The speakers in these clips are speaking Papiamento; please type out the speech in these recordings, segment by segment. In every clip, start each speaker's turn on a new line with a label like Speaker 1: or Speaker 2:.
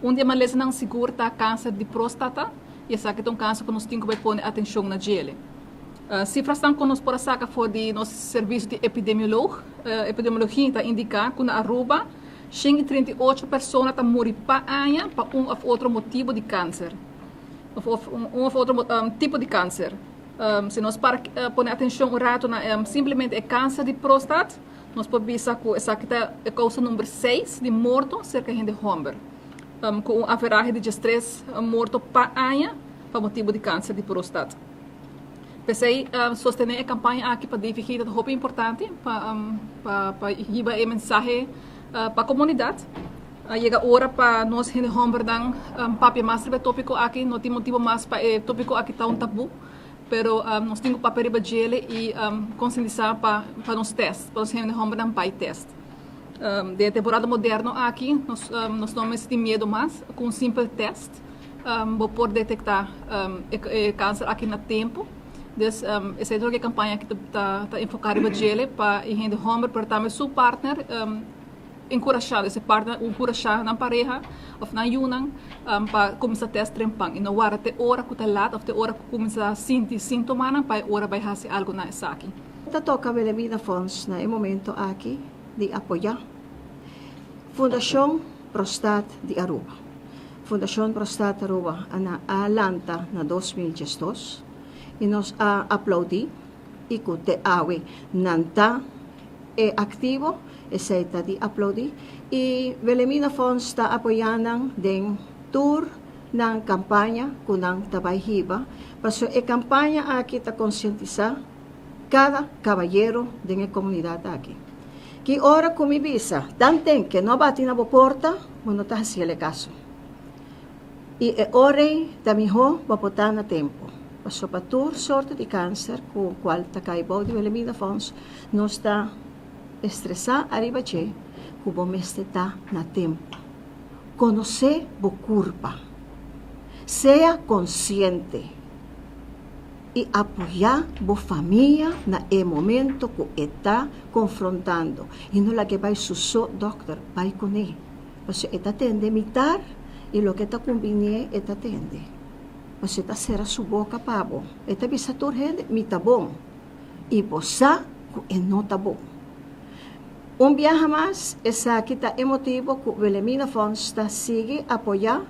Speaker 1: Un di e malesanan sigur ta kanser di próstata i esaki ta un kanser ku nos tin ku bai pone atenshon na djele. Sifrasnan ku nos por a saka for di nos servisio di epidemiolog, epidemiologia ta indiká ku na Aruba 138 persona ta muri pa aña pa un òf otro motibu di kanser òf un òf otro tipo di kanser. Si nos para pone atenshon un ratu na simplemente e kanser di prostat, nos por bisa ku esaki ta e kousa number seis di morto serka hende hòmber, ku un averahe di 13 morto pa aña pa motibu di kanser di prostat. P'esei sostené e kampaña aki pa DVG ta hopi importante pa pa hiba e mensahe pa komunidat. A yega ora pa nos hende hòmbernan papia mas riba e tópiko aki. No tin motibu mas pa e tópiko aki ta un tabú, pero nos tin ku papia riba djele i konsientisá pa pa nos tèst, pa nos hende hòmbernan bai tèst. Den e temporada moderno aki nos nos no mester tin miedu mas. Ku un simpel tèst bo por detektá e kanser aki na tempu. Dus esei ta loke e kampaña aki ta ta enfoká riba djele pa e hende hòmber pero tambe su partner. Enkurashá esei partner enkurashá nan pareha òf nan yunan pa kuminsá tèst trempan i no warda te ora ku ta lat òf te ora ku kuminsá sinti síntomanan pa e ora bai hasi algu na esaki.
Speaker 2: Ta toka Wilhelmina Fonds na e momento aki di apoyá Fundashon Prostaat di Aruba. Fundashon Prostaat Aruba a na a lanta na 2012 i nos a aplaudí i ku te awe nan ta e aktivo, esei ta di aplaudí. I Wilhelmina Fonds ta apoyá nan den tur nan kampaña ku nan ta bai hiba, pasobra e kampaña aki ta konsientisá kada kabayero den e komunidat aki. Ki ora ku mi bisa, Tanten ke no a bati na bo porta, bo no ta hasiel e kaso. I e ora ei ta mihó bo por ta na tempu. Pasobra pa tur sorto di kanser ku kual ta kai bou di Wilhelmina Fonds, nos ta estresá ariba dje ku bo mester ta na tempu. Konosé bo kurpa. Sea konsiente i apoyá bo famia na e momento ku e ta konfrontando i no lag'é bai su so dòkter, bai kuné. Pasobra e ta tende mitar i loke ta kumbinié e ta tende. Pasobra e ta sera su boka pa bo. E ta bisa tur hende, Mi ta bon. I bo sa ku e no ta bon. Un biaha mas, esaki ta e motibu ku Wilhelmina Fonds ta sigui apoyá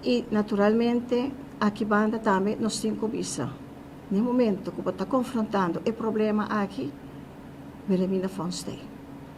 Speaker 2: i naturalmente aki banda tambe nos tin ku bisa, na e momento ku bo ta konfrontando e problema aki, Wilhelmina Fonds t'ei.